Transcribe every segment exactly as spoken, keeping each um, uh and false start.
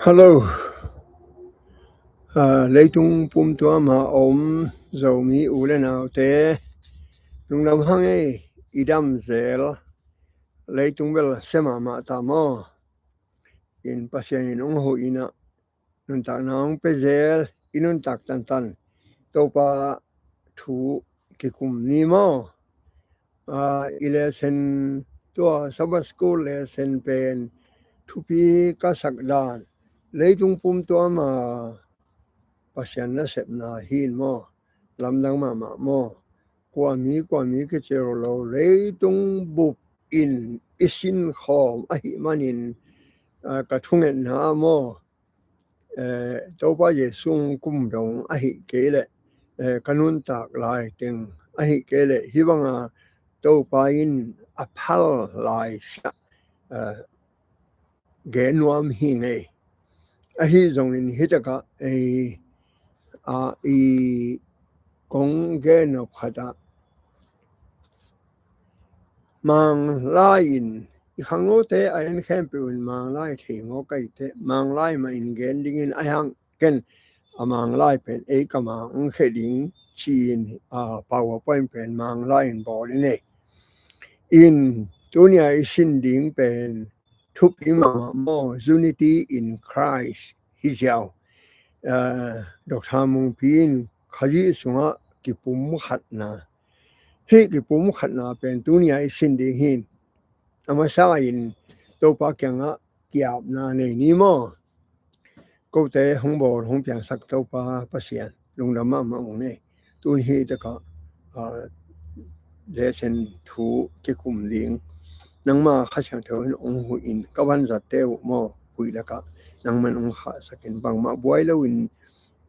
Hello. Ah, leitung pumtuam a om Zomi u le naute, lungdam hang ei. I dam zel, leitung bel sia mahmah ta maw? In Pasian in hong huh in ah, nuntakna hong pia zel, i nuntak tantan Topa thu kikum ni maw? Ah, i lesson, tua Sabbath School lesson pen thupi ka sak dan, leitung pumtuam a Pasian nasepna hi in maw? Lamdang mahmah maw? Kuami kuami kici lo, leitung bup in i sinkhawm ahih manin, ah, ka thungetna ah maw, eh, Topa Jesu kum dong ahih kei leh, eh, ka nuntak lai teng ahih kei leh, hih banga Topa in a phal lai siah, eh, gen nuam hi ngei. Ahi zongin hih takah ei, a, i kong gen nop khat ah, Manglai in, i khangnote a en khempeuh in Manglai thei ngawk ahih teh, Manglai mah in gen dingin a hang ken a Manglai pen ei ka mang khia ding ci-in, a, PowerPoint pen Manglai in bawl in ei. In tuni a i sin ding pen thupi mahmah maw, Unity in Christ hi ziau. Eh, Doctor Mungpi in Khazih sungah kipumkhatna, hih kipumkhatna pen tuni a i sin ding hi in, a masa in Topa kiangah ki-apna nei ni maw? Kote hong bawl hong piangsak Topa Pasian lungdam mahmah ung ei. Tun hih takah, ah, lesson thu kikum ding, nangma Kha Siangtho in hong huh in, ka vanzatte uh maw, huih lakah nangman hong khahsak in, bangmah buai loin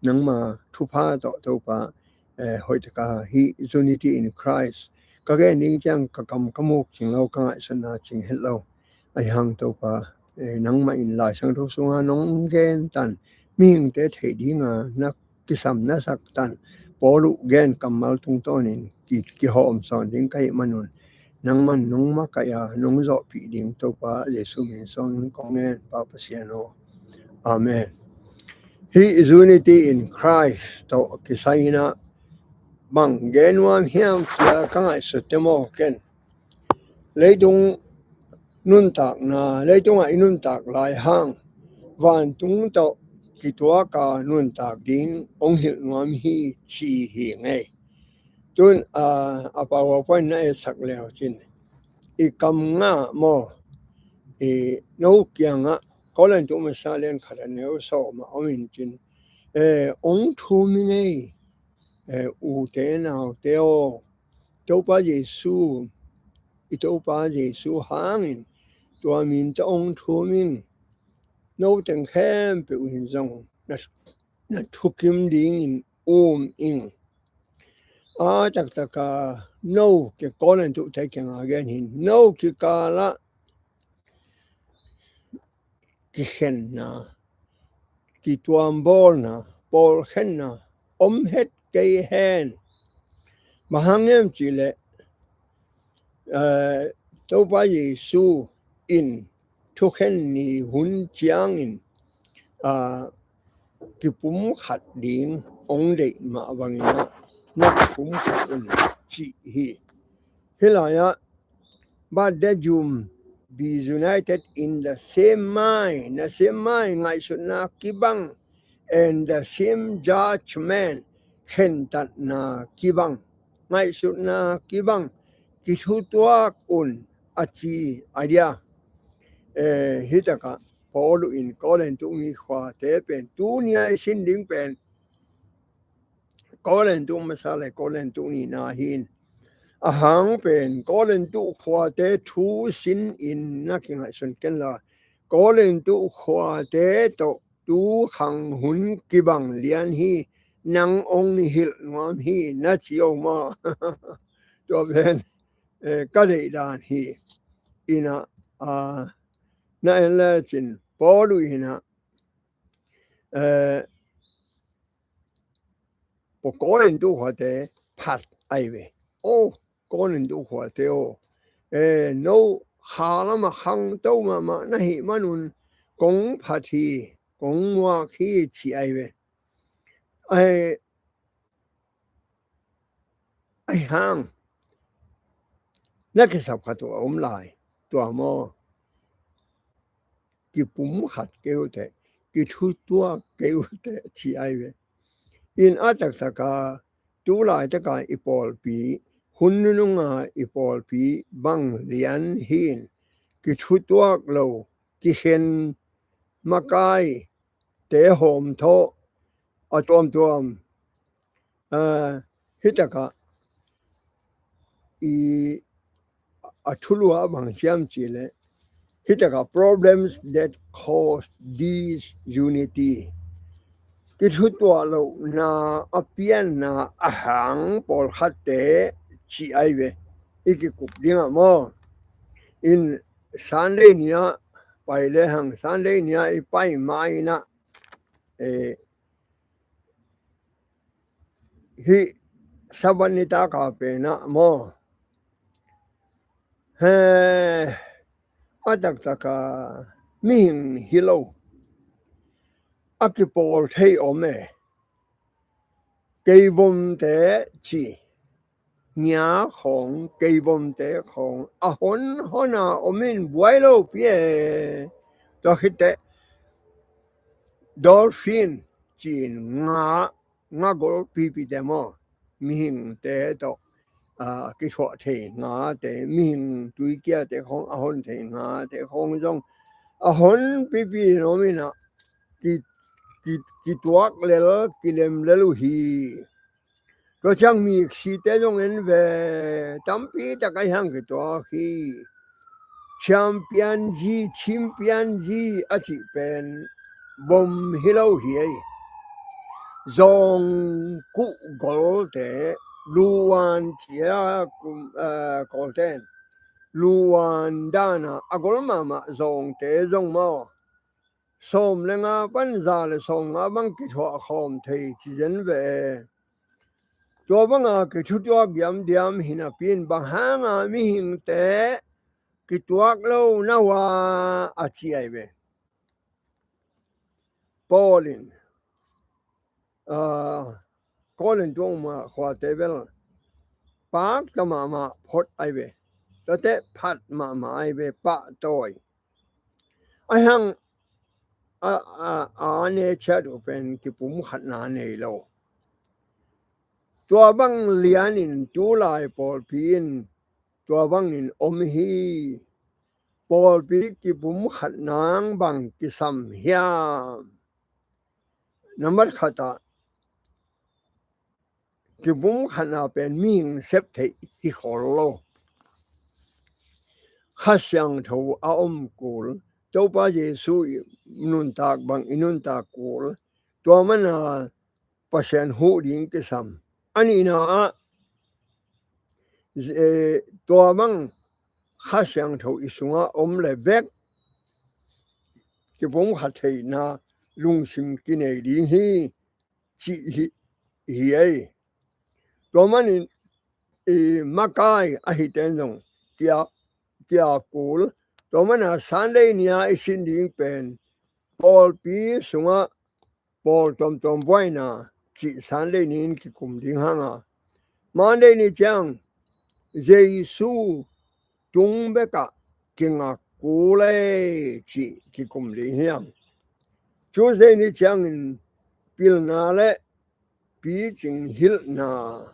nangma thupha tawh Topa, eh, hoih taka hih Unity in Christ ka gen ding ciang ka kam ka muk cing lo, ka ngaihsutna cing het lo. Ahi hang Topa, eh, nangmah in Lai Siangtho sunga nong gen tan, mihingte theih dinga na kisam na sak tan, Paul uh gen kammal tungtawnin ki, kihawm sawn ding ka hih manun, nangman nong makaih a nong zawhpih ding Topa Jesu min suangin kong ngen, Pa Pasian aw. Amen. Hih Unity in Christ tawh kisai in ah bang gen nuam hiam ci-a ka ngaihsut teh maw ken, leitung nuntakna, leitungah i nuntak lai hang vantung tawh kituaka nuntak ding hong hilh nuam hi ci hi ngei. Tun, a, a PowerPoint na etsak leu cin, i kam ngah maw, i no kiangah Korintu masa lian khat a neu sawm ah om in cin, eh, hong thum hi ngei. Eh, ute naute aw, Topa Jesu, i Topa Jesu hangin tua min tawh hong thum ing. No teng khempeuh in zong na, na thukim dingin um ing. A taktaka no ki Korintu te kiangah gen hi in, no kikalah kikhenna, kituambawlna, pawlkhenna om het kei hen. Bang hang hiam cihleh, eh, Topa Jesu in thukhen ni hun ciangin, ah, kipumkhat ding hong deih mah bangin ah na kipumkhat un cih hi. Hih lai-ah, but that you be united in the same mind, the same mind, ngaihsutna kibang, and the same judgment, khentatna kibang, ngaihsutna kibang, kithutuak un a ci a dia. Eh, hih takah Paul in Korintu mi khuate pen, tuni a i sin ding pen Korintu masa le Korintu nihna hi in, a hang pen Korintu khuate thu sin in na kingaihsun ken la, Korintu khuate tawh tu khang hun kibang lian hi, nang hong hilh nuam hi na ci om a. Tua pen, eh, ka deih dan hi. In ah, ah, na en lecin Paul in ah, eh, Paul Korintu khuate phat ahi ve. O, Korintu khuate aw, eh, no kha lamah khangto mahmah na hih manun kong phat hi. kong muak hi ci ai ve. Ai, ai hang na kisap khat uh a om lai, tua maw? Kipum khat kei uh teh, kithutuak kei uh teh ci ai ve. In a taktaka tu laitaka i pawlpi, hun nununga i pawlpi bang lian hi in, kithutuak lo, kikhen makai te hawm thawh a tuamtuam, a, hitakah i a thulu a bang hiam cih leh, hitakah problems that cause disunity, kithutuak lohna a pianna a hang pawlkhatte ci ai ve. I kikup dingah maw? In Sunday ni-ah pai lehang, Sunday ni-ah i pai ma-in ah, eh, hih Sabbath nitak a pen ah maw, he, a taktaka mihing hi lo a kipawl thei om e. Keivomte ci, ngia khawng, keivomte khawng a hon hona om in buai lopi e. Tua khit teh dolphin ci-in nga, nga golpipi te maw, mihingte tawh, a, kithuah thei ngate, mihing tuikiate khawng a hon thei ngate khawng zong a honpipi in om in ah, ki, ki, kituak lel, kilem lel uh hi. Tua ciang miksite zong en ve, tampi tak a hiang kituak hi. Chimpanzee, chimpanzee a cih pen vom hi lo hi ei. Zawng kuh golte, luan cia kum, eh, kawlten luan dana a gol mahmah zawngte zong maw, sawm le nga pan za le sawm nga bang kithuah khawm thei ci zen ve. Tua banga kithutuak diamdiam hi napi in bang hanga mihingte kituak lo na uh a, a ci ai ve. Paul in, a, Korin tung mah khuate bel pakta mahmah phot ai ve. Tate phat mahmah ai ve, pahtawi. Ai hang a, a, a ne ciat uh pen kipumkhatna nei lo. Tua bang lianin tulai pawlpi in tua bangin om hi. Pawlpi kipumkhat nang bang kisam hiam? Nambat khatah kipumkhatna pen mihing sep theih hi khol lo. Kha Siangtho a om kul, Topa Jesu i nuntak bang i nuntak kul, tua mana Pasian huh ding kisam. A nihna ah, eh, tua bang Kha Siangtho i sungah om le bek kipumkhat theihna lungsim kinei ding hi, cih hi, hi ei. Tua manin i makai ahi ten zong kia, kia kul. Tua mana Sunday ni-a i sin ding pen pawlpi sungah pawl tuamtuam buaina cih Sunday ni-in kikum ding hanga, Monday ni ciang Jesu tung bekah kingak kul ei cih kikum ding hiam? Tuesday ni ciangin pilna le picing hilhna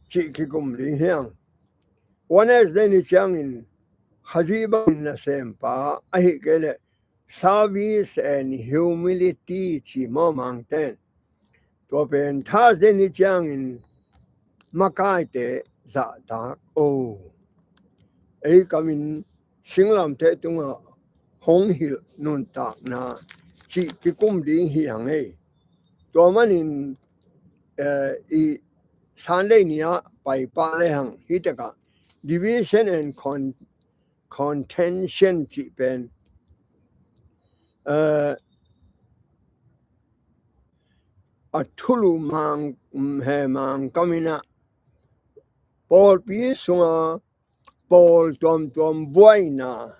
cih kikum ding hiam? Wednesday ni ciangin Khazih bangin nasempa, ahih kei leh service and humility ci mawmang ten. Tua pen Thursday ni ciangin makaite zahtak o, ei kamin singlamteh tungah hong hilh nuntakna cih kikum ding hi hang ei. Tua manin, eh, i Sunday ni-ah paipah le hang hitakah division and con-, contention cih pen, eh, a thulu mang, he mang kaminah pawlpi sunga pawl tuamtuam buaina,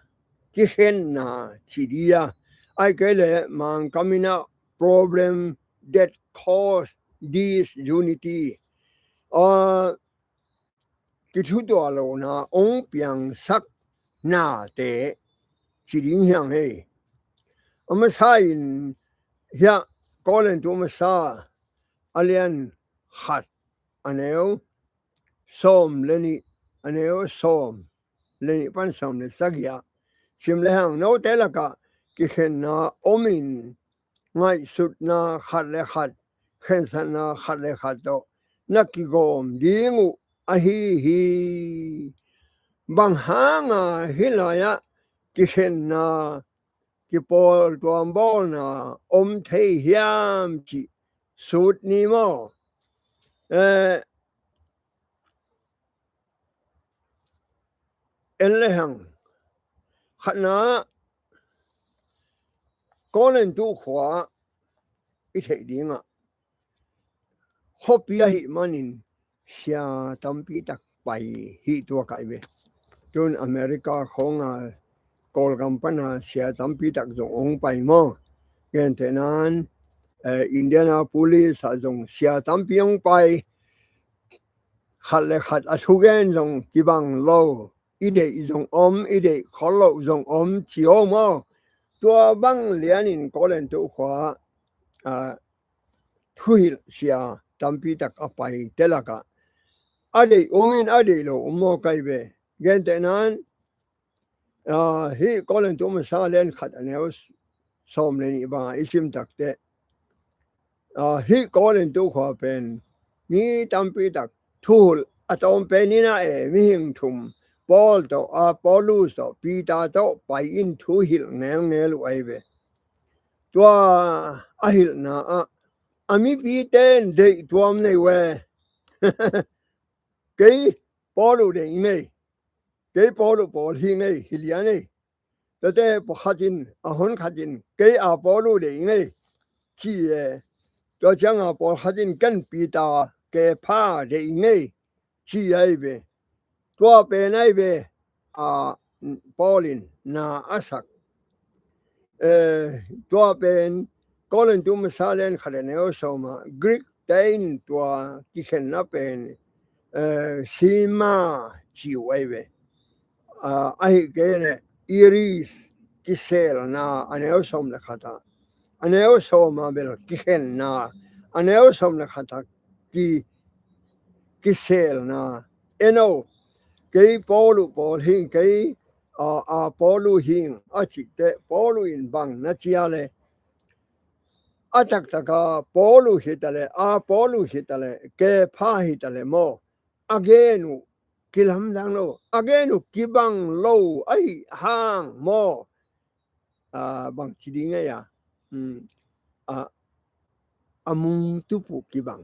kikhenna ci dia, Ai kei le Mangkam in ah problem that cause disunity, a, kithutuah lohna ong piangsak nate ci ding hiang hei. A masa in hiah Korintu masa a lian khat a neu sawm le nih, a neu sawm le nih pan sawm le sagih ah sim le hang, note lakah kikhenna om in ngaihsutna khat le khat, khensatna khat le khat tawh na kigawm ding uh ahi hi. Bang hanga hih lai-ah kikhenna, kipawltuam bawlna om thei hiam cih sut ni maw? Eh, en le hang. Khatna, Korintu khua i theih dingah khuapi ahih manin sia tampi tak pai hi, tua kai ve. Tun America khawnga Kawlgam pana sia tampi tak zong ong pai maw? Gentehnan, eh, Indianapolis ah zong sia tampi ong pai. Khat le khat a thugen zong kibang lo, i deih zong om, i deih khol loh zong om ci aw maw? Tua bang lianin Korintu khua, ah, thuhilh sia tampi tak a paite lakah a deih om in a deih lo om maw kai ve. Gentehnan, ah, hih Korintu masa lian khat a neu sawm le nih bang i sim takteh, ah, hih Korintu khua pen mi tampi tak thuhilh a tawm pen in ah e, mihing thum, Paul tawh, Apollos tawh, Peter tawh pai in thuhilh ngelngel uh ahi ve. Tua a hilhna ah a mipite in deih tuam nei uh e. Kei Paul uh deih ing ei, kei Paul uh pawl hi ing ei, hi lian ei. Tuate pawlkhat in, a honkhat in kei Apollos deih ing ei ci e. Tua cianga pawlkhat in ken Peter, Kepha deih ing ei ci ahi ve. Tua pen ahi ve, a, Paul in na a sak. Eh, tua pen Korintu masa lian khat a neu sawm ah Greek te in tua kikhenna pen, eh, schema ci uh ahi ve. Ah, ahi kei leh eris, kiselna, a neu sawm le khat ah, a neu sawm ah bel kikhenna, a neu sawm le khat ah ki, kiselna. En o, kei Paul uh pawl hi ing, kei, ah, Apollos hi ing a cih teh Paul uh in bang na ci a leh, a taktak a Paul uh hi ta leh, Apollos hi ta leh, Kepha hi ta leh maw, a gen uh kilamdang lo, a gen uh kibang lo ahih hang maw, ah, bang ci ding ei a, um, a, a mungtup uh kibang.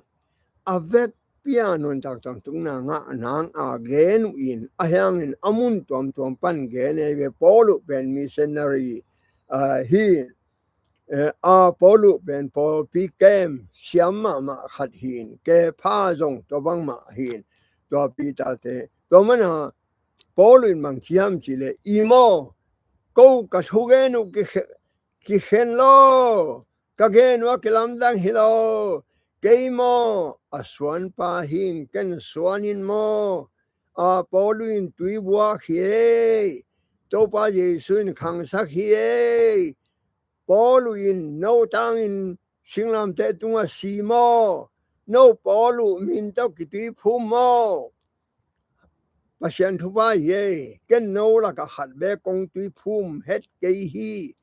A vekpi a nuntak tuamtukna ngah nang a gen uh in, ahi hangin a mun tuamtuam pan gen ei ve. Paul uh pen missionary, ah, hi, eh, Apollos pen pawlpi kem siam mahmah khat hi in, Kepha zong tua bangmah hi in, tua Peter te. Tua mana Paul in bang ci hiam cih leh, i maw, ko ka thugen uh kikhe-, kikhen lo, ka gen uh a kilamdang hi lo. Kei maw, a suanpa hi ing, ken suan in maw, Apollos in tui buak hi ei, Topa Jesu in khangsak hi ei. Paul uh in no tangin singlamteh tungah si maw, no Paul uh min tawh kituiphum maw, Pasian thupha hi ei. Ken no lakah khat bek kong tuiphum het kei hi.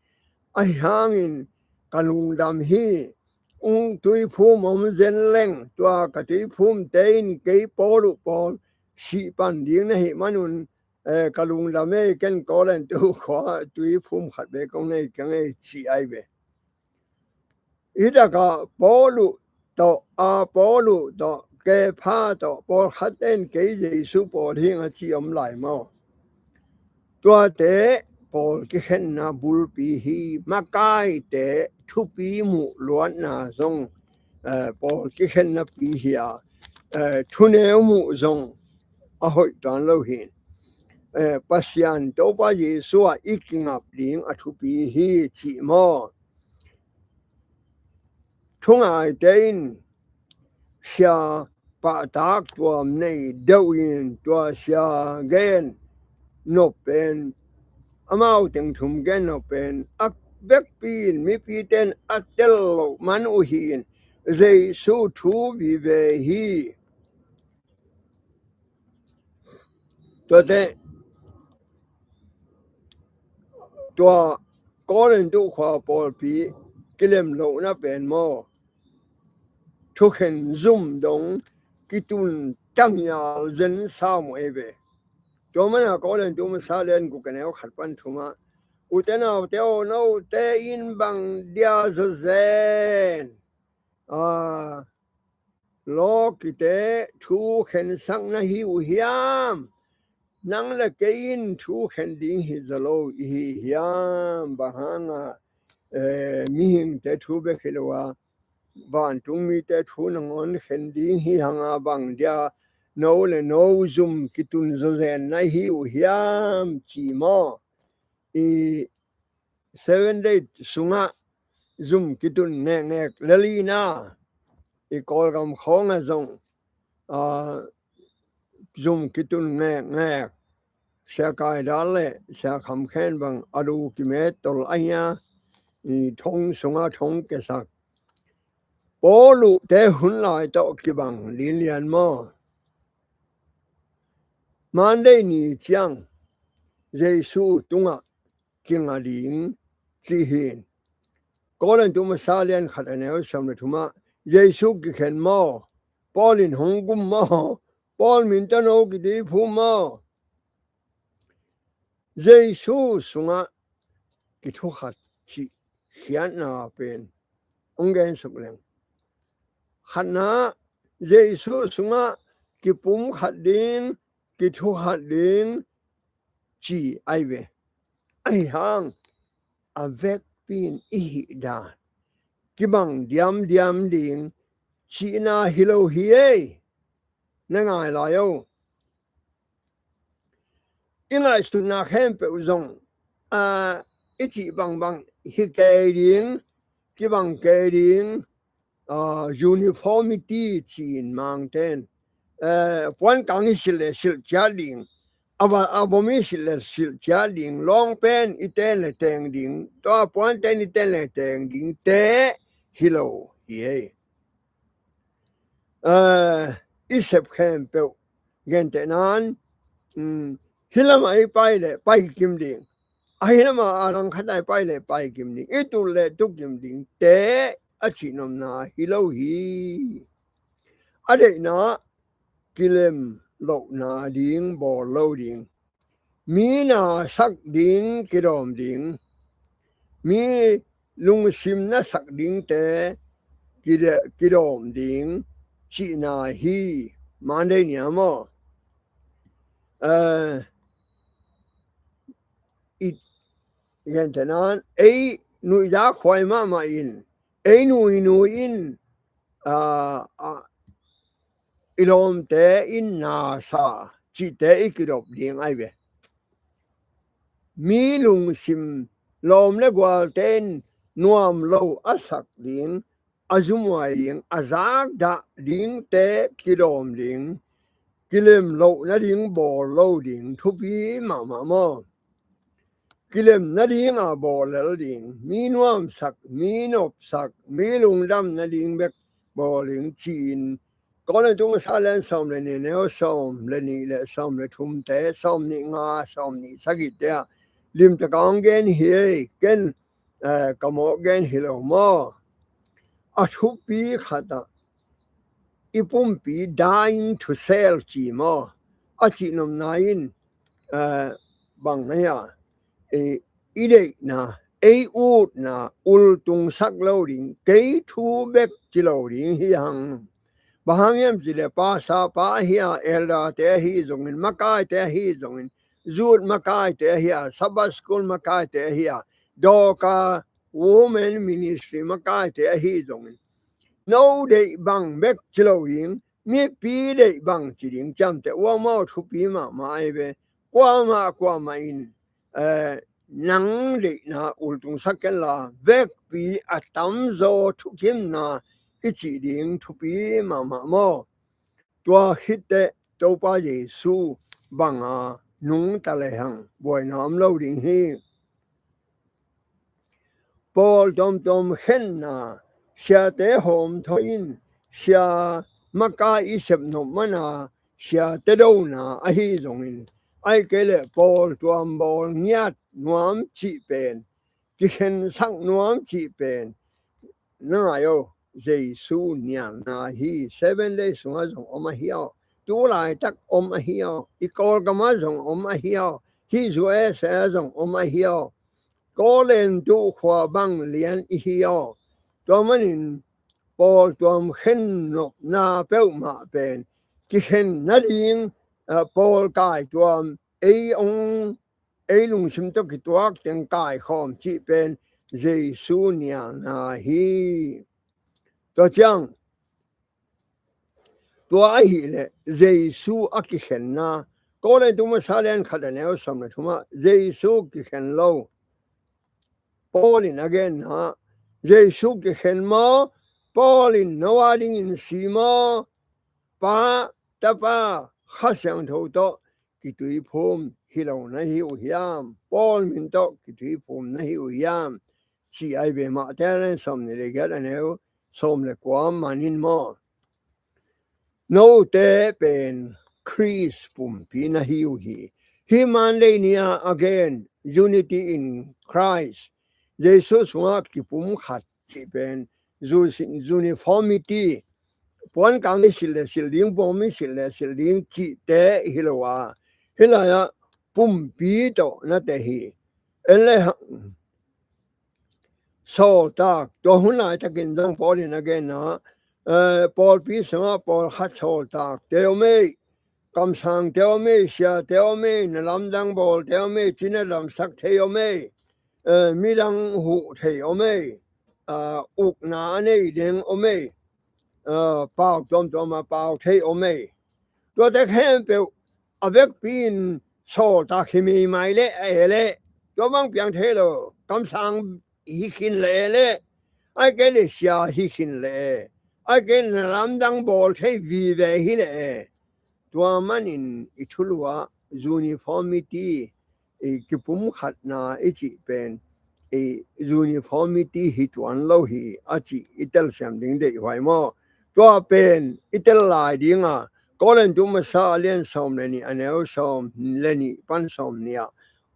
Ahi hangin ka lungdam hi. Ong tuiphum om zen leng, tua ka tuiphumte in kei Paul uh pawl sih pan ding na hih manun, eh, ka lungdam ei, ken Korintu khua tuiphum khat bek kong nei keng ei ci ahi ve. Hih takah Paul uh tawh, Apollos tawh, Kepha tawh, pawlkhat ten kei Jesu pawl hi ing a ci om lai maw? Tuate pawl kikhenna bulpi hi. Makaite thupi muh luatna zong, eh, pawl kikhenna pi hi a, eh, thuneu muh zong a hoih tuan lo hi. eh, Pasian Topa Jesu ah i kingap ding a thupi hi cih maw? Thungaite in sia pahtak tuam nei deuh in tua sia gen nop pen, amau teng thum gen nop pen a vekpi in mipite in a tel loh man uh hi in Jesu thu vive hi. Tuate tua Korintu khua pawlpi kilem lohna pen maw, thukhen zum dong kitun tangial zen sam uh ei ve. Tua mana Korintu masa lian guk a neu khat pan thum ah, ute naute aw, note in bang dia zawzen a lawkite thu khensak na hi uh hiam? Nang le kei in thu khen ding hi zaw lo i hi hiam? Bang hanga, eh, mihingte thu bek hi lo a, vantung mite thu nangawn khen ding hi hanga bang dia no le no zum kitun zawzen na hi uh hiam ci maw? I Seven Day sungah zum kitun ngekngek lelina i Kawlgam khawngah zong, ah, zum kitun ngekngek Sia Kaidal le Sia Kham Khen bang a lu kimet tol a hia i thong sungah thong kesak Paul uhte hun lai tawh kibang lilian maw? Monday ni ciang Jesu tungah kinga ding ci hi. Korintu masa lian khat a neu sawm le thumah Jesu kikhen maw? Paul in hong gum maw? Paul min tawh no kideiphum maw? Jesu sungah kithukhat cih khiatna pen hong gensuk leng, khatna, Jesu sungah kipumkhat ding, kithukhat ding ci ai ve. Ahi hang a vekpi in i hih dan kibang diamdiam ding cihna hi lo hi ei. Na ngai lai o. I ngaihsutna khempeuh zong, a, i cih bangbang hi kei ding, kibang kei ding, a, uniformity ci-in Mangte in, eh, puan kang i silh le silh ciat ding, a va, a vom i silh le silh ciat ding, lawng pen i ten le teng ding, tua puan ten i ten le teng ding te hi lo hi ei. Eh, i sep khempeuh gentehnan, um, hi lamah i pai le pai kim ding, a hi lamah a langkhat a i pai le pai kim ding, i tul le tu kim ding te a cihnopna hi lo hi. A deihna kilem lohna ding, bawl lo ding, mi nasak ding, kidawm ding, mi lungsim nasak dingte kide-, kidawm ding cihna hi. Monday ni a maw? Eh, i, gentehnan ei nuihzak huai mahmah in, ei nuinui in, a, a, i lawmte in nasa cihte i kidop ding ai ve. Mi lungsim lawm le gualte in nuam lo a sak ding, a zumhuai ding, a zakdah dingte kidawm ding, kilem loh nading bawl lo ding thupi mahmah maw? Kilem nading a bawl lel ding, mi nuamsak, mi nopsak, mi lungdam nading bek bawl ding ci-in Korintu masa lian sawm le nih neu sawm le nih le sawm le thumte, sawm nih nga, sawm nih sagihte ah limtak a hong gen hi ei. Ken, eh, ka mawk gen hi lo maw? A thupi khatah i pumpi dying to self ci maw? A cihnopna in, eh, bang hia, eh, i deihna, ei utna ultungsak lo ding, kei thu bek ci lo ding hi hang. Bang hang hiam cih leh pastor pa ahi a, elder te ahi zongin, makaite ahi zongin, youth makaite ahi a, Sabbath school makaite ahi a, Dorcas women ministry makaite ahi zongin, no deih bang bek ci lo ding, mipi deih bang ci ding ciamteh uh a maw? Thupi mahmah ai ve. kuamah kuamah in, eh, nang deihna ultungsak kenla, vekpi a tamzaw thukimna i cih ding thupi mahmah maw? Tua khit teh Topa Jesu banga nungta lehang buaina om lo ding hi. Pawl tuamtuam khenna, siate hawmthaw in, sia makai i sepnop mana, siate dona ahi zongin, ahih kei leh pawl tuam bawl ngiat nuam cih pen, kikhensak nuam cih pen, na ngai aw, Jesu nialna hi. Seven Day sungah zong om ahi aw, tu laitak om ahi aw, i Kawlgamah zong om ahi aw, hih U S A ah zong om ahi aw. Kawlentu khua bang lian i hi aw. Tua manin pawl tuam khen nopna peuhmah pen kikhen nading, eh, pawl kai tuam, ei ong, ei lungsim tawh kituak teng kaikhawm cih pen Jesu nialna hi. Tua ciang, tua ahih leh Jesu a kikhenna, Korintu masa lian khat a neu sawm le thumah Jesu kikhen lo. Paul in a genna, Jesu kikhen maw, Paul in no a dingin si maw, Pa, Tapa, Kha Siangtho tawh kituiphum hi lo na hi uh hiam? Paul min tawh kituiphum na hi uh hiam? Ci ai ve. Mate a lian sawm nih le giat a neu sawm le kua manin maw? Note pen Khrist pumpi na hi uh hi. Hih Monday ni-a a gen, unity in Christ. Jesu sungah kipum khat cih pen, ju-, uniformity. Puan kang i silh le silh ding, bawm i silh le silh ding cihte hi lo a, hih lai-ah pumpi tawh nate hi. En le hang, sawltak, tua hun laitakin zong Paul in a genna, eh, pawlpi sungah pawlkhat sawltakte om ei, kamsangte om ei, siate om ei, na lamdang bawlte om ei, cina damsak thei om ei, eh, midang huh thei om ei, ah, ukna a nei deng om ei, ah, pau tuamtuam a pau thei om ei. Tuate khempeuh a vekpi in sawltak hi meimai leh a e leh, tua bang piang thei lo, kamsang hi khin leh e leh, ai kei leh sia hi khin leh e, ai kei leh na lamdang bawl thei vive hi leh e. Tua manin i thulu ah uniformity, i kipumkhatna i cih pen, i uniformity hi tuan lo hi a cih i telsiam ding deihhuai maw? Tua pen i tel lai dinga, Korintu masa a lian sawm le nih a neu sawm le nih pan sawm nih ah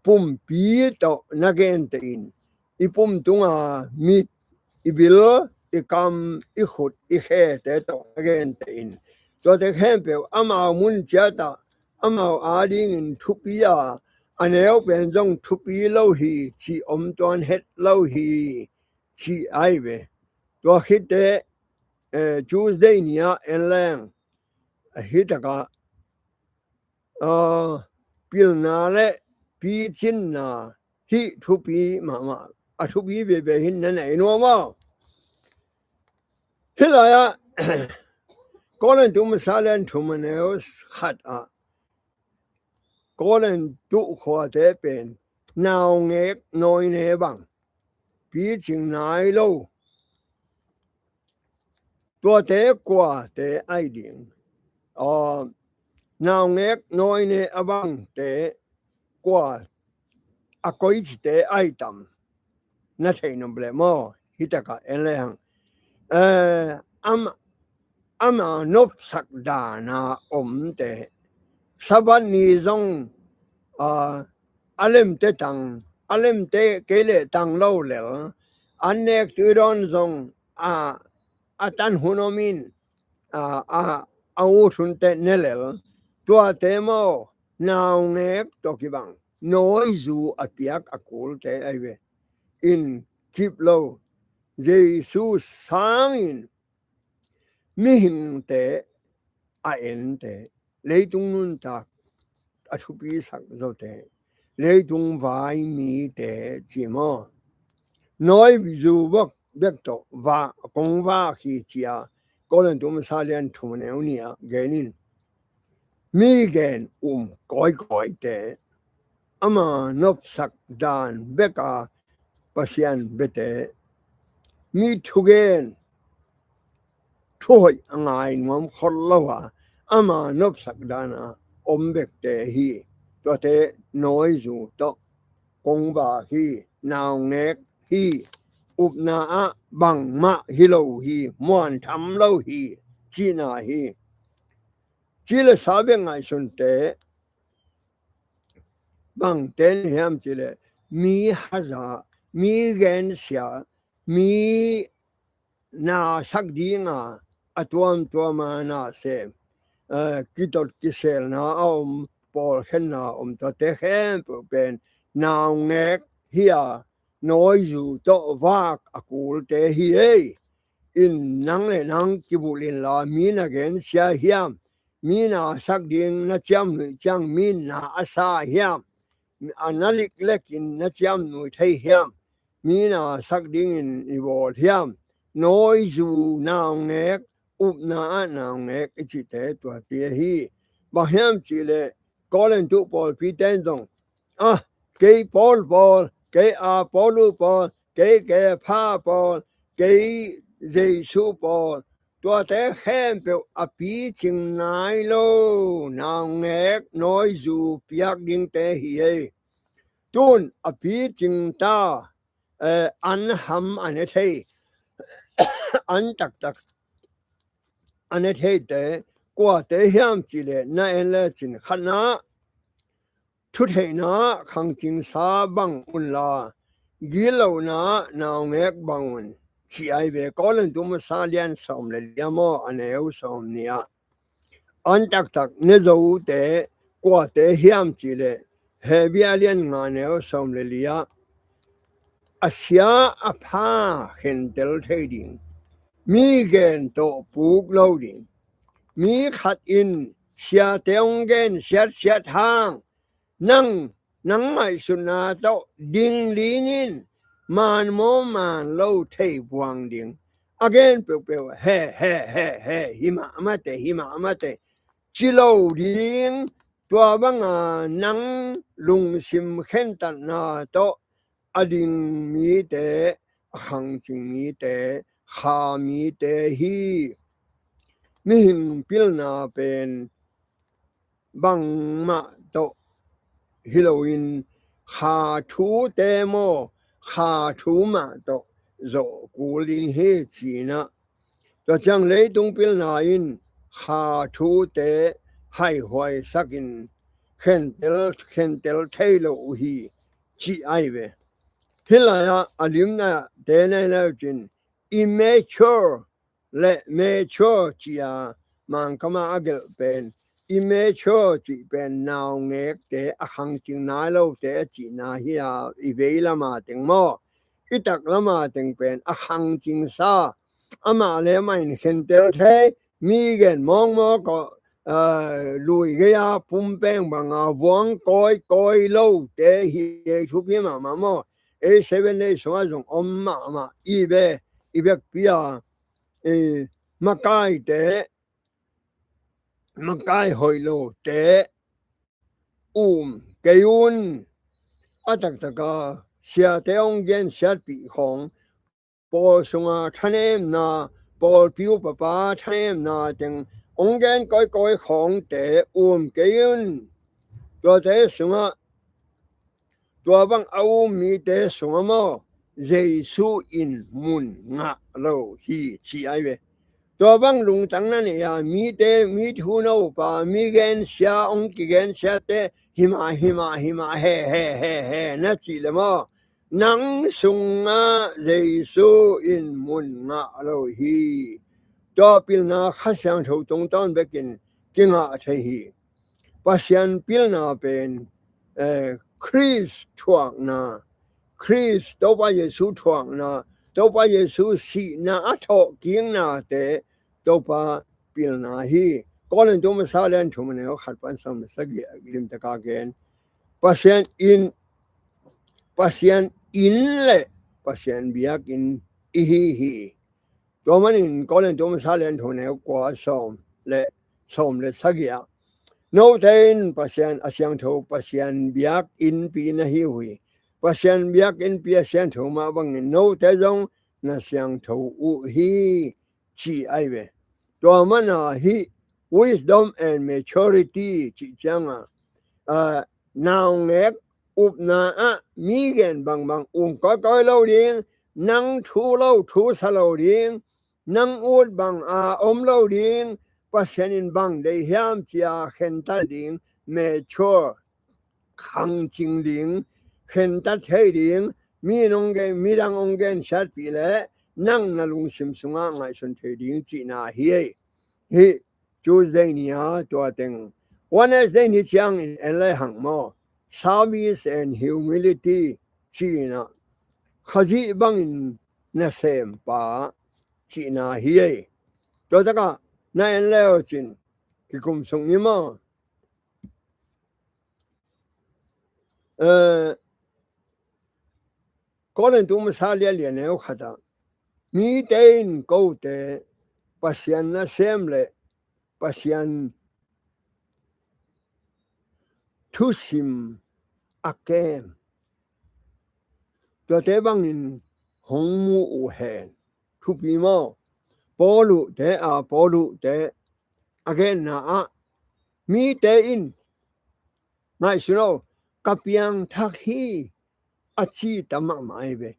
pumpi tawh na gente in, i pum tunga mit, i bil, i kam, i khut, i khete tawh a gente in, tuate khempeuh amau mun ciatah amau adingin thupi a, a neu pen zong thupi lo hi, cih om tuan het lo hi, cih ai ve. Tua khit teh, eh, Tuesday ni-ah en leng, a hi takah, ah, pilna le picinna hih thupi mahmah, a thupi veve hi na nei nuam aw. Hih lai-ah Korintu masa lian thum a neu khat ah Korintu khuate pen naungek nawine bang, picing nai lo, tuate kuate ai ding? Aw, naungek nawine a bangte kua, a koicite ai tam? Na thei nop leh maw, hi takah en lehang, eh, ama, ama nopsak dana omte, Sabbath ni zong, ah, a lemte tang, a lemte kei leh tang lo lel, an nek tui dawn zong, ah, a tan hun om in, a, a, a ut hun teh ne lel, tuate maw, naungek tawh kibang, nawizu a piak a kulte ai ve. In kip lo, Jesu sangin mihingte a ente, leitung nuntak a thupisak zote, leitung vai mite ci maw? Nawizu bek, bek tawh va, kong va khi cia, Korintu masa lian thum a neu nih ah genin, mi gen um kawikawite, ama nopsak dan beka Pasian biate, mi thugen thuhoih a ngai nuam khol lo a, ama nopsak dana om bekte hi. Tuate nawizu tawh kongvak hi, naungek hi, upna ah bangmah hi lo hi, muantham lo hi, cihna hi. Ci le sa bek ngaihsunte bangte ni hiam cih leh, mi haza, mi gensia, mi nasak dinga a tuamtuama nasem, eh, kitot kiselna a om, pawlkhenna a om, tuate khempeuh pen naungek hi a, nawizu tawh vak a kulte hi ei. In nang le nang kibulh inla, mi na gensia hiam, mi nasak ding na ciamnuih ciang mi na a sa hiam, a na liklekin na ciamnuih thei hiam, mi nasak dingin i bawl hiam, nawizu naungek, upna ah naungek i cihte tuate hi. Bang hiam cih leh Korintu pawlpite in zong, ah, kei Paul pawl, kei Apollo pawl, kei Kepha pawl, kei Jesu pawl, tuate khempeuh a picing nai lo naungek nawizu piak dingte hi ei. Tun a picing ta, eh, an ham a ne thei, an taktak a ne theite kuate hiam cih leh, na en lecin, khatna, thutheihna khangcingsa bang unla, gitlohna naungek bang un, ci ai ve. Korintu masa lian sawm le li a maw, a neu sawm nih ah. An taktak ne zote kuate hiam cih leh, Hebru lian nga neu sawm le li ah, a sia a pha khentel thei ding, mi gen tawh puk lo ding, mi khat in siate hong gen siatsiat hang, nang, nang ngaihsutna tawh ding dingin man maw man lo thei buang ding. A gen peuhpeuh he he he he, hi mahmah teh, hi mahmah teh, ci lo ding. Tua banga nang lungsim khentatna tawh a ding mite, a khangcing mite, kha mite hi. Mihing pilna pen bangmah tawh hi loin, kha thute maw, kha thu mah tawh zawh kul ding hi, ci-in ah. Tua ciang leitung pilna in kha thute haihuaisakin khentel, khentel thei lo uh hi, ci ai ve. Hih lai-ah a limna te nei leucin, immature le mature ci-a Mangkama a gelh pen, immature cih pen naungekte, a khangcing nai lote a cihna hi a, i vei lama teng maw, i tak lama teng pen a khangcingsa, amah le amah in khentel thei, mi gen mawkmawk aw, ah, lui gei-a pumpeng banga vuang kawikawi lote hi ei, thupi mahmah maw. Ei Seven Day sungah zong om mahmah i ve, i vekpi-a, eh, makaite, makai hoih lote um kei un. A taktaka siate hong gensiatpih khawng, pawl sunga thanemna, pawlpi upapa thanemna teng hong gen kawikawi khawngte um kei un. Tuate sungah, tua bang a um mite sungah maw, Jesu in mun ngah lo hi, ci ai ve. Tua bang lungtang na nei a, mite, mi thu na upa, mi gensia, hong kigensiate, himah, himah, himah, he, he, he, he, na cih le maw, nang sungah Jesu in mun ngah lo hi. Tua pilna Kha Siangtho tungtawn bekin kingah thei hi. Pasian pilna pen, eh, Khrist thuakna, Khrist, Topa Jesu thuakna, Topa Jesu sihna a thawhkiknate, Topa pilna hi. Korintu masa lian thum a neu khat pan sawm le sagih limtaka gen. Pasian inn, Pasian inn le Pasian biakinn i hi hi. Tua manin Korintu masa lian thum a neu kua sawm le, sawm le sagih ah, Note in Pasian a siangtho, Pasian biakinnpi na hi uh hi. Pasian biakinnpi a siangtho mah bangin note zong na siangtho uh hi, ci ahi ve. Tua mana hih wisdom and maturity cih cianga, a, naungek upna ah mi gen bangbang um kawikawi lo ding, nang thu lo thu sa lo ding, nang ut bang a om lo ding, Pasian in bang deih hiam cia khentat ding, mature, khangcing ding, khentat thei ding, mi nong gen, midang ong gen siatpih leh nang na lungsim sungah ngaihsun thei ding cihna hi ei. Hih Tuesday ni-a tua teng, Wednesday ni ciangin en lai hang maw, service and humility cihna, Khazih bangin nasempa cihna hi ei. Tua takah na en leu cin kikum sung ni maw. Eh, Korintu masa lianlian neu khatah, mite in kote Pasian nasem le Pasian thusim a kem, tuate bangin hong mu uh hen. Thupi maw? Paul uhte, a, Paul uhte a genna ah, mite in, ngaihsun aw, ka piangthak hi, a ci ta mahmah ahi ve.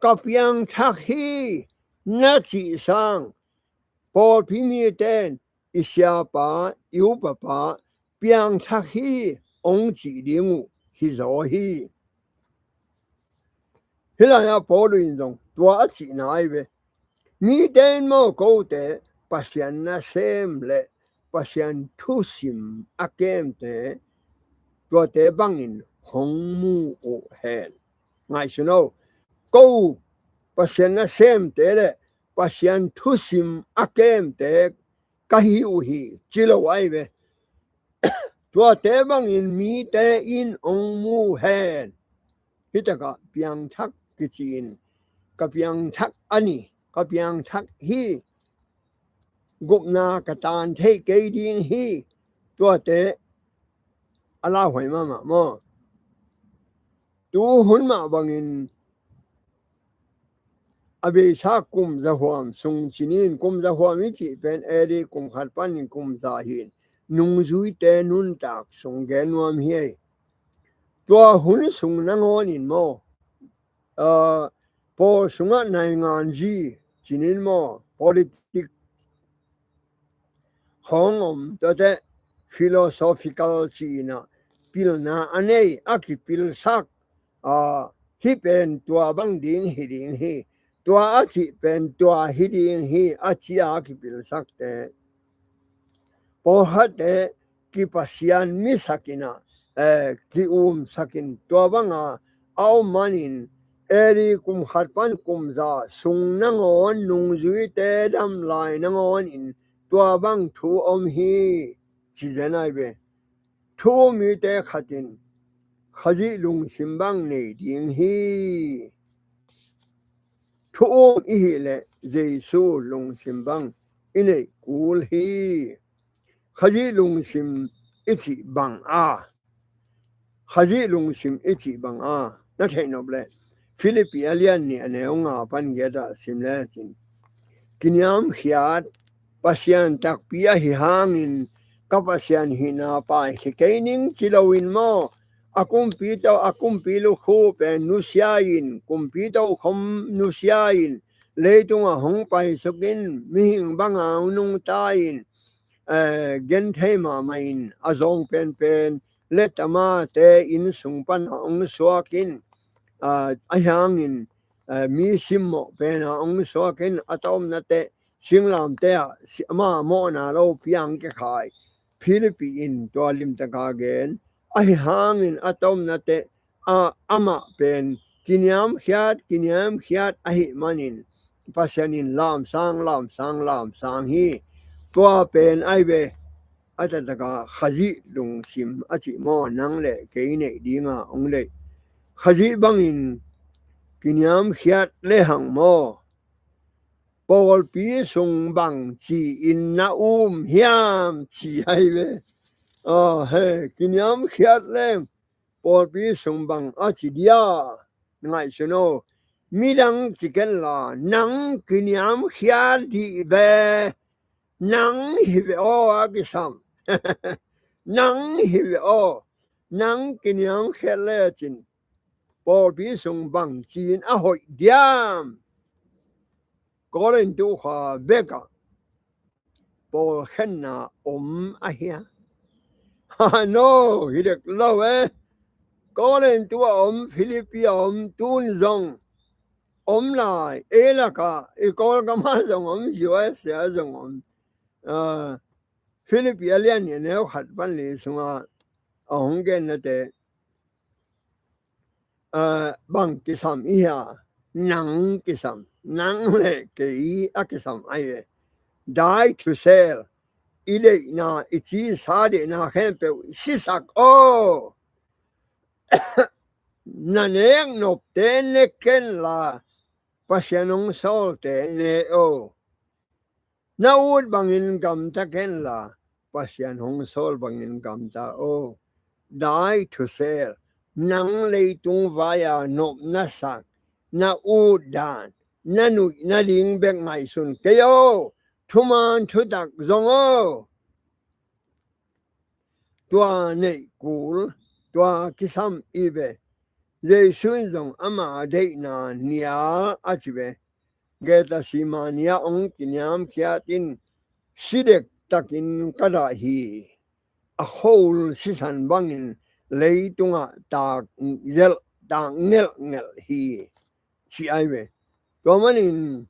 Ka piangthak hi na cih sang, pawlpi mite in i siapa, i upapa piangthak hi ong cih ding uh hi zaw hi. Hih lai-ah Paul in zong tua a cihna ahi ve. Mite in maw kote Pasian nasem le Pasian thusim a kemte, tuate bangin hong mu uh hen. Ngaihsun aw, ko Pasian nasemte le Pasian thusim a kemte ka hi uh hi, ci lo ahi ve. Tuate bangin mite in ong mu hen. Hih takah piangthak kici-in, ka piangthak a ni, ka piangthak hi, gupna ka tan theih kei ding hi, tuate a lauhuai mahmah maw? Tu hun mah bangin a beisa kum zahuam sung cinin, kum zahuam i cih pen A D kum khat panin kum za hi-in, nungzuite nuntak sung gen nuam hi ei. Tua hun sung nangawnin maw, ah, pawl sungah nainganzi cinin maw, politik khawng om, tuate philosophical ci-in ah pilna a nei, a kipilsak, ah, hih pen tua bang ding hi ding hi, tua a cih pen tua hi ding hi, a ci-a kipilsakte, pawlkhatte kipasian misakin ah, eh, ki-umsakin, tua banga a om manin, A D kum khat pan kum za sung nangawn, nungzuite dam lai nangawnin tua bang thu om hi, ci zen ahi ve. Thu um mite khat in Khazih lungsim bang nei ding hi. Thu um i hih leh Jesu lungsim bang i neih kul hi. Khazih lungsim i cih bang a, Khazih lungsim i cih bang a na theih nop leh, Philippi a lian nih a neu nga pan giat ah sim lecin, kiniamkhiat, Pasian takpi ahi hangin ka Pasian hihna paikhia kei ning ci loin maw, a kumpi to, a kumpi lukhu pen nusia-in, kumpi tokhom nusia-in, leitungah hong paisukin, mihing banga hong nungta-in, eh, genthei mahmahin a zawng penpen, letamate inn sung pana hong suakin, ah, ahi hangin, eh, mi simmawh pena hong suakin, a tomnate singlamte ah si-, ama mawhna lo piang kikhai. Philippi in tua limtaka gen, ahi hangin a tomnate a, amah pen kiniamkhiat, kiniamkhiat ahih manin Pasian in lamsang, lamsang, lamsang hi. Tua pen ahi ve, a taktakah Khazih lungsim a cih maw, nang le kei neih dinga hong deih. Khazih bangin kiniamkhiat lehang maw, pawlpi sung bang ci-in na um hiam, ci ahi ve. Aw, he, kiniamkhiat leng pawlpi sung bang a ci dia? Ngaihsun aw, midang ci kenla, nang kiniamkhiat dih ve. Nang hi ve aw a kisam. Nang hi ve aw. Nang kiniamkhiat lecin pawlpi sung bang ci-in a hoih diam? Korintu khua bekah pawlkhenna om ahia? Ha, no, hi dek lo e. Korintu a om, Philippi a om, tun zong om lai. Ei lakah, i Kawlgamah zong om, U S A zong om. Ah, Philippi a lian nih a neu khat pan li sungah a hong gennate, ah, bang kisam i hia? Nang kisam, nang le kei a kisam ahi ve. Die to self. I deihna, i cisa deihna khempeuh sisak aw. Na nek nopte ne kenla, Pasian hong sawlte ne aw. Na ut bangin gamta kenla, Pasian hong sawl bangin gamta aw. Die to self. Nang leitung vai-a nop na sak, na ut dan, na nuih nading bek ngaihsun kei aw. Thuman thutak zong aw. Tua neih kul, tua kisam i ve. Jesu in zong ama deihna nial a ci ve. Gethsemane ah hong kiniamkhiat in, si dektakin ka dah hi. A khol sisan bangin leitungah tak zelh, tak ngelhngelh hi, ci ahi ve. Tua manin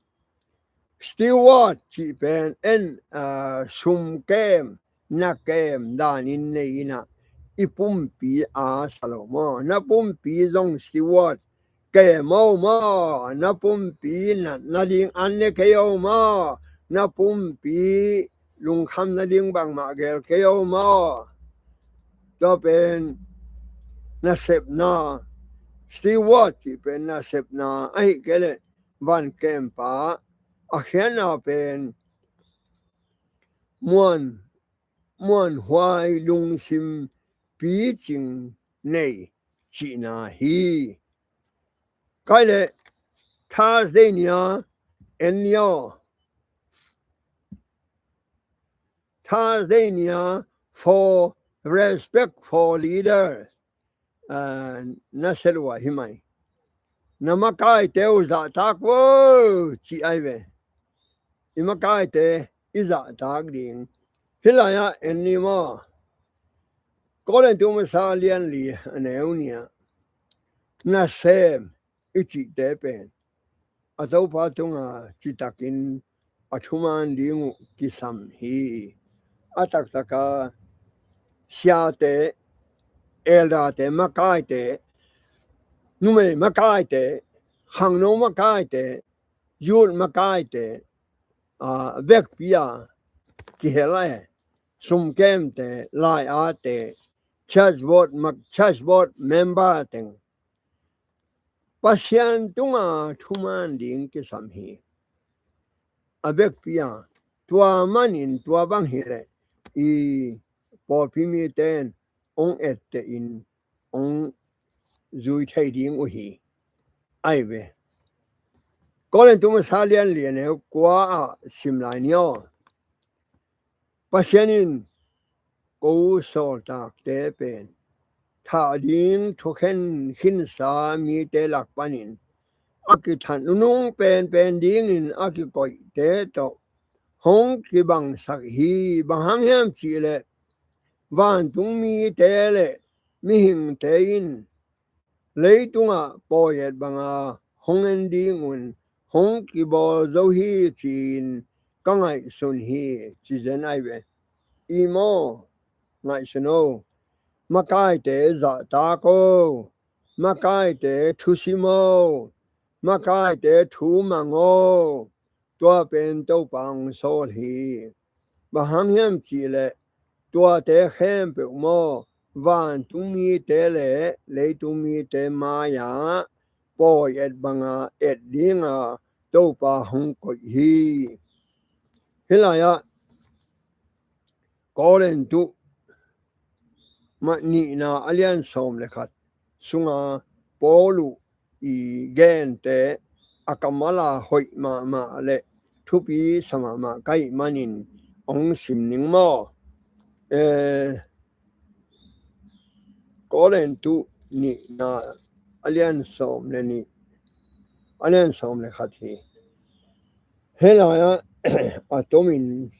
steward cih pen en, ah, sum kem, na kem danin nei inah, i pumpi a sa lo maw? Na pumpi zong steward kem aw maw? Na pumpi natna ding an ne kei aw maw? Na pumpi lungkham nading bangmah gel kei aw maw? Tua pen nasepna, steward cih pen nasepna, ahih kei leh van kempa, a khiatna pen muan, muanhuai lungsim picing nei cihna hi. Kai le Thursday ni-a en ni aw. Thursday ni-a for respect for leaders. Ah, na sia lua hi mai. Na makaite uh zahtak vo, ci ahi ve. I makaite i zahtak ding. Hih lai-ah en ni maw? Korintu masa lian li a neu nih-ah nasem i cihte pen a Topa tungah citakin a thuman ding uh kisam hi. A taktaka siate, elderte, makaite, numei makaite, khangno makaite, youth makaite, ah, vekpi-a kihel e, sumkemte, lai-ate, church board, ma-, church board member teng Pasian tungah thuman ding kisam hi. A vekpi-a, tua manin tua bang hileh i pawlpi mite in hong ettehin hong zui thei ding uh hi. Ahi ve. Korintu masa lian li a neu kua ah sim lai ni aw. Pasian in ko sawltakte pen thah ding thukhen khinsa mite lak panin a kithat nunung penpen dingin a kikoihte tawh hong kibangsak hi. Bang hang hiam cihleh vantung mite le mihingte in leitungah pawi et banga hong en dingun hong kibawl zo hi ci-in ka ngaihsun hi, ci zen ahi ve. I maw, ngaihsun o. Makaite zahtak o. Makaite thusim o. Makaite thu mang o. Tua pen Topa hong sawl hi. Bang hang hiam cihleh tuate khempeuh maw, vantung mite le leitung mite mai-ah pawi et banga et dinga Topa hong koih hi. Hih lai-ah Korintu mah nihna a lian sawm le khat sunga Paul uh i gente a kamala hoih mahmah le thupi sa mahmah ka hih manin hong sim ning maw? Eh, Korintu nihna a lian sawm le nih, a lian sawm le khat hi. Hih lai-ah a tomin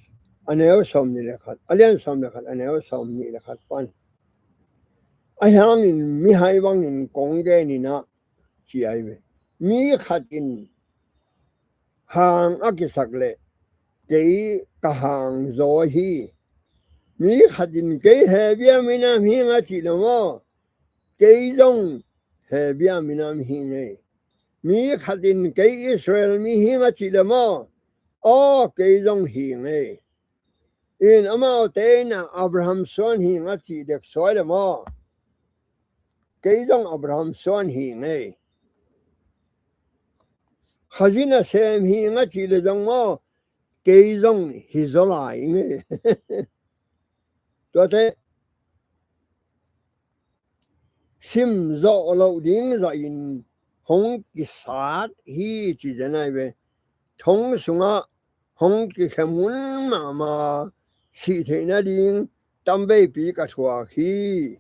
a neu sawm nih le khat, a lian sawm le khat, a neu sawm nih le khat pan a hiangin mihai bangin kong genin ah ci ai ve. Mi khat in hang a kisak leh kei ka hang zaw hi. Mi khat in kei Hebru minam hi ing a cih leh maw, kei zong Hebru minam hi ing ei. Mi khat in kei Israel mi hi ing a cih leh maw, aw kei zong hi ing ei. In amaute in ah Abraham suan hi ing a cih dek suai leh maw, kei zong Abraham suan hi ing ei. Khazih nasem hi ing a cih leh zong maw, kei zong hi zaw lai ing ei. Tuate sim zawh loh ding zahin hong kisat hi ci zen ai ve. Thong sungah hong kikhem hun mahmah sih theih nading tamveipi ka thuak hi.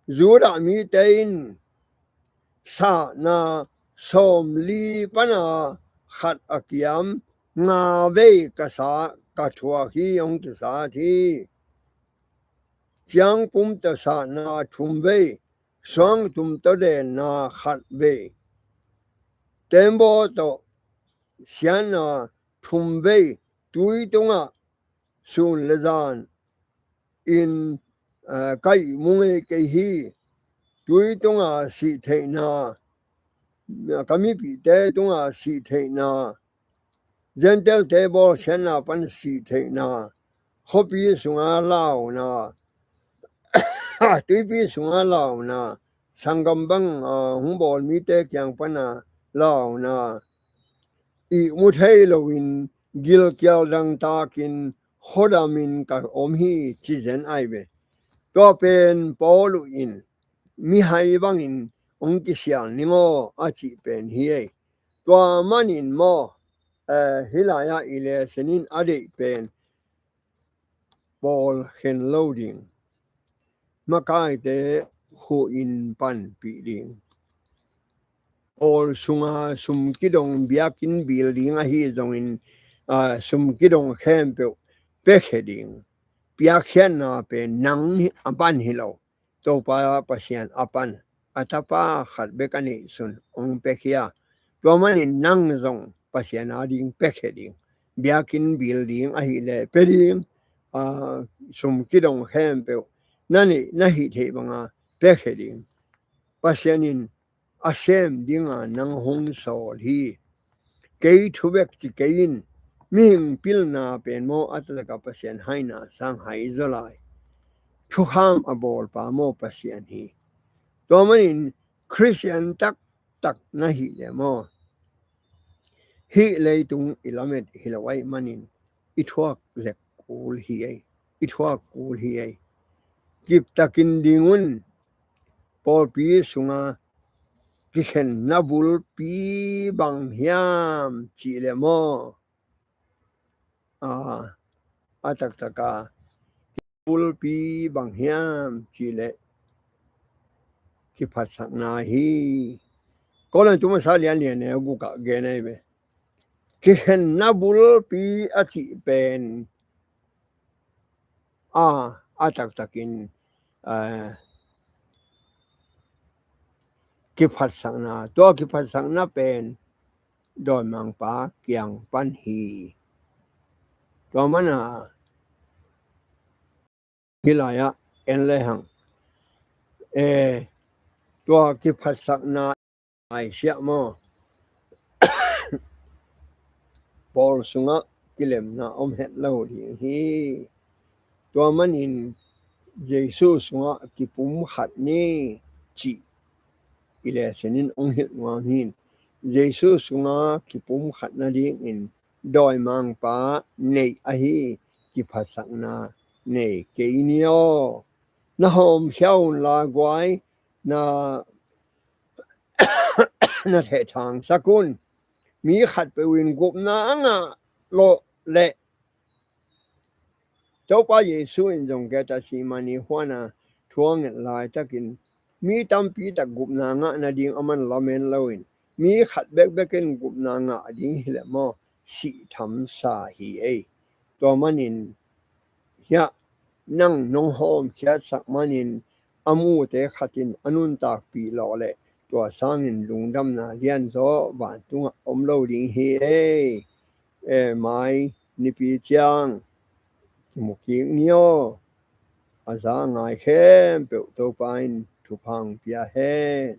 Judah mite in sahna sawmli pana khat a kiam nga vei ka sa, ka thuak hi, hong kisat hi. Ciangpum tawh sahna thum vei, suangtum tawh denna khat vei, tembaw tawh siatna thum vei, tui tungah sun le zan in, eh, ka ihmu ngei kei hi. Tui tunga sih theihna, ka mipihte tunga sih theihna, Gentile-te bawlsiatna pan sih theihna, khuapi sunga launa, tuipi sunga launa, sanggam bang, ah, hong bawl mite kiang pana launa, ihmu thei loin gilkial dangtakin khuadamin ka om hi ci zen ai ve. Tua pen Paul in mihai bangin hong kisial ning aw a cih pen hi ei. Tua manin maw, eh, hih lai-ah i lesson in a deih pen bawl khen lo ding, makaite khuh in panpih ding, pawl sunga sum kidong biakinn building ahi zongin, ah, sum kidong khempeuh piakhia ding, piakkhiatna pen nang a pan hi lo, Topa Pasian a pan a Tapa khat bek a neihsun hong piakhia. Tua manin nang zong Pasian ading piakhia ding, biakinn building ahih leh pia ding, ah, sum kidong khempeuh na neih na hih theih banga piakhia ding. Pasian in a sem dinga nang hong sawl hi. Kei thu bek ci kei in, mihing pilna pen maw a taktak a Pasian haina sang hai zaw lai. Thukham a bawlpa maw Pasian hi. Tua manin Khristian taktak na hih leh maw, hih leitung i lamet hi lo ahih manin i thuak zek kul hi ei, i thuak kul hi ei. Kiptakin ding un, pawlpi sunga kikhenna bulpi bang hiam cih leh maw, a, a taktaka bulpi bang hiam cih leh kiphatsakna hi. Korintu masa lian lian neu gukah gen ahi ve. Kikhenna bulpi a cih pen a, a taktakin, eh, kiphatsakna, tua kiphatsakna pen dawimangpa kiang pan hi. Tua mana hih lai-ah en lehang, eh, tua kiphatsakna ai siah maw, pawl sungah kilemna om het lo ding hi. Tua manin Jesu sungah kipumkhat ni cih i lesson in hong hilh nuam hi. Jesu sungah kipumkhat nadingin dawimangpa neih ahi kiphatsakna nei kei ni aw. na hawmkhia un la guai, na na thehthangsak un. Mi khatpeuh in gupna a ngah lawh leh Topa Jesu in zong Gethsemane huana thu a nget laitakin mi tampi tak gupna ngah nading a man lamen loin mi khat bekbek in gupna ngah ding hileh maw, sih thamsa hi ei. Tua manin hiah nang nong hawmkhiatsak manin a mute khatin a nuntakpih lawh leh tua sangin lungdamna lianzaw vantungah om lo ding hi ei. E mai, nipi ciang kimu kik ni aw. A za a ngai khempeuh Topa in thupha pia hen.